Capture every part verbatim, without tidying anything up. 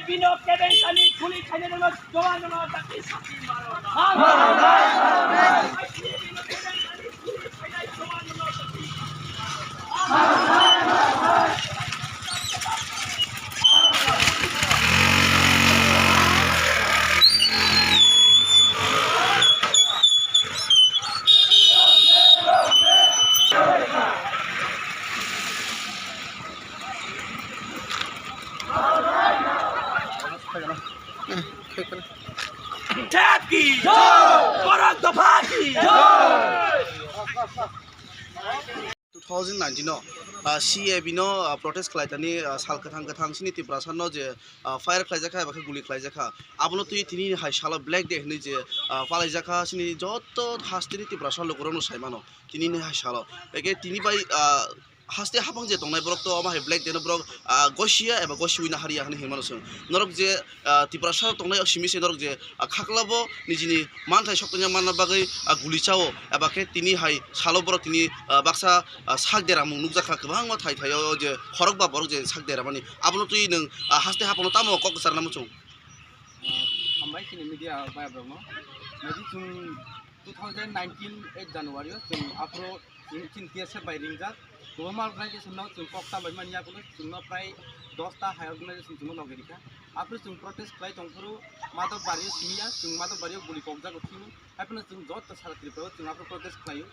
Bino kebeng kani guli khainai rokno jowan rokno daki sati maro. Two thousand nineteen o, ah, C A B no, ah, protest khlai thani, ah, sal kwthang kwthang sini Tiprasa no je, ah, fire khlai jakha eba khe guli khlai jakha, abono twi tini hai salo Black Day hinwi je, ah, palai jakha sini joto hasteni Tiprasa lukurok no sai mano tini ni hai salo. Eke tini bai, ah, haste hapang je tongnai borok to omo hai Black Day no borok, ah, gosia eba gosiwi nahariya hinwi hinmano chwng. Norok je, ah, Tiprasa tongnai o simi se norok je, ah, khaklabo nijini manthai soktonya manna bagwi, ah, guli chao eba khe tini hai salo borok tini, ah, baksa, ah, sak deramung nukjakha kwbangma thai thai o je khorokba borok je sak deramani abono twi nwng, ah, haste hapangno tamo kok kwcharna muchung. Ah, hambai chini media bai borokno. Nadi chwng two thousand nineteen eight January o chwng aphuru chwng chini T S F bai ringjak. Kwbangma organization no chwng kok ta bai mani yakulo chwngno prai dos ta hai organization chwngno logi rikha. Aphuru chwng protest khlai tongphuru Madhobari o simi ya, chwng Madhobari o guli kokjago thwimwi. Haiphano chwng joto sara Tripura o chwng aphuru protest khlaio.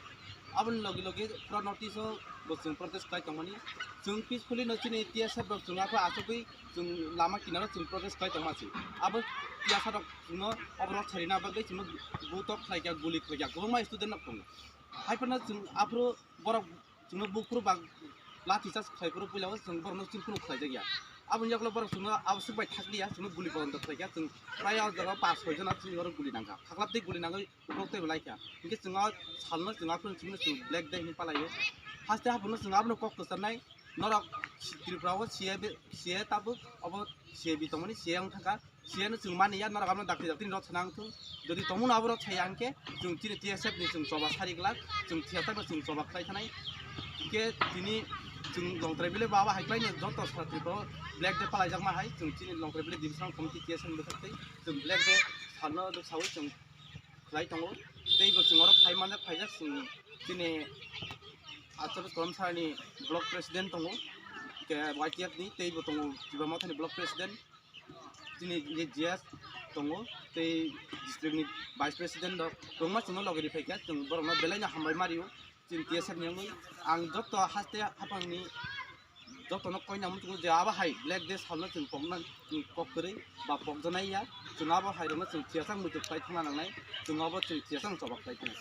Aboni logi logi pura North East o bo chwng protest khlai tongmani. Chwng peacefully no chini T S F rok chwng aphuru achugwi chwng lama kinaro chwng protest khlai tongma se. Abo tiyasa rok chwngno oborok sarina bagwi chwngno butok khlaikha, guli khlaikha, kwbangma student rok tongo. Haiphano chwng aphuru borok chwngno buphuru bak lathi charge khlai phuru puila o chwng borokno chwng phuru khlaijakya. Aboni yagulo borok chwngno aboswk bai thakliya, chwngno guli bondo khlaikha, chwng prai o jaga o pas soi jona chwng oro guli nangkha. Khaklap tei guli nangwi uklok tei bo laikha. Hinkhe chwng o salno chwng aphuru chwngno chwng Black Day hinwi palaio. Haste haphano chwng abono kok kwcharnai, norok Tripura o C A B, C A tabuk obo C A B tongmani C A wng thangkha. C A no chwng mani ya, norok abono dakti dakti ni rot sana wng thung. Jodi tongmano abo rot saya hwnkhe chwng chini T S F ni chwng choba sari glak, chwng thiyatharno chwng choba khlai thanai. Hinkhe tini chwng Longtrai Valley bo abo hai khlaini joto sara Tripura o Black Day palaijakma hai, chwng chini Longtrai Valley Divisional Committee T S F ni bwkhak tei chwng Black Day salno rwksaui chwng khlai tongo. Tei bo chwng oro phai manjak, phaijak chwng chini Achal Kolomsarni block president tongo, ke Y T F ni, tei bo tongo Tiba Mothani block president, chini G S tongo, tei district ni vice president rok kwbangma chwngno logi riphaikha, chwng borokno belaino hambai mario. Chini T S F ni wngwi ang joto haste haphangni jotono koina muchungo je abo hai Black Day salno chwng pokna, chwng kok kwrwi ba pokjanai ya, chwng abo hai rokno chwng thiyasang muitu khlai thangna nangnai, chwng abo chwng thiyasang choba khlai thangna.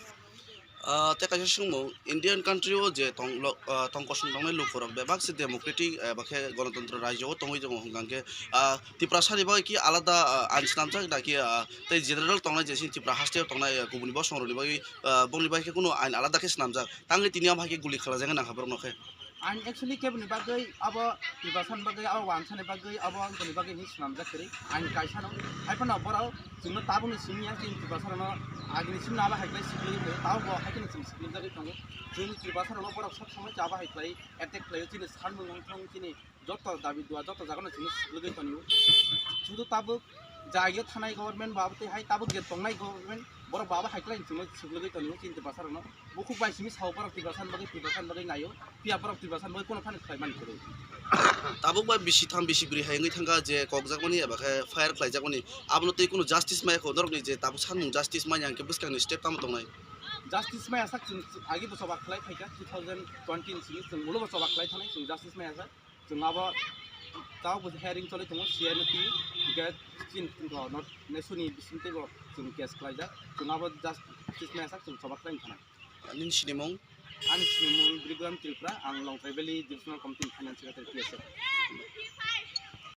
Ah, tei kaisa swngmung, Indian country o je tong lo, ah, tong kosong tongnai lukurok bebak se democratic, ah, eba khe ganatantra rajyo o tongwi tongo hwnkha khe, ah, Tiprasa ni bagwi ki alada, ah, ain swnamjak da ki, ah, tei general tongnai je chini Tripura haste o tongnai, ah, kubuni bosong rokni bagwi, ah, bongni bagwi khe kunu ain alada khe swnamjak. Tangwi tini omo hai khe guli khlajak wngkha borokno khe. Ang actually keboni bagwi abo Tiprasani bagwi, abo wansani bagwi, abo boni bagwi hinwi swnamjak kwrwi. Ang kaisa no, haiphano borok chwngno tabukni simi ya, chini Tiprasarokno agini simno abo hai khlai sikli tongo, tabuk bo hai kheno chwng siklijagwi tongo. Chwng Tiprasarokno borok sob somoi abo hai khlai attack khlaio, chini sanmung wngthong, chini joto dabi dua, joto jagano chwngno sikligwi tongo. Sudu tabuk jagao thanai government bo abo twi hai, tabuk je tongnai government, borok bo abo hai khlai chwngno sikligwi tongo chini Tiprasarokno. Bukhuk bai simi sao borok Tiprasani bagwi, Tiprasani bagwi naio, phiya borok Tiprasani bagwi kono phano khlai mani kwrwi. Tabuk bai bisi tham bisi bwrwi hai wngwi thangkha je kokjakmani eba khe fire khlaijakmani, abono tei kunu justice maya kho norokni je tabuk sanmung justice manya hwnkhe bwskangni step tamo tongnai? Justice maya sak chwng agi bo choba khlai phaikha two thousand twenty ni simi chwng ulo bo choba khlai thanai chwng justice maya sak. Chwng abo tabuk bo hearing choli tongo C N T, hwnkhe chini nesuni bisingtwi bo chwng case khlaijak. Chwng abo justice maya sak chwng choba khlai thana. Nini sinimung? Ani sinimung Brigram Tripura, ang Longtrai Valley Divisional Committee ni Finance Secretary T S F.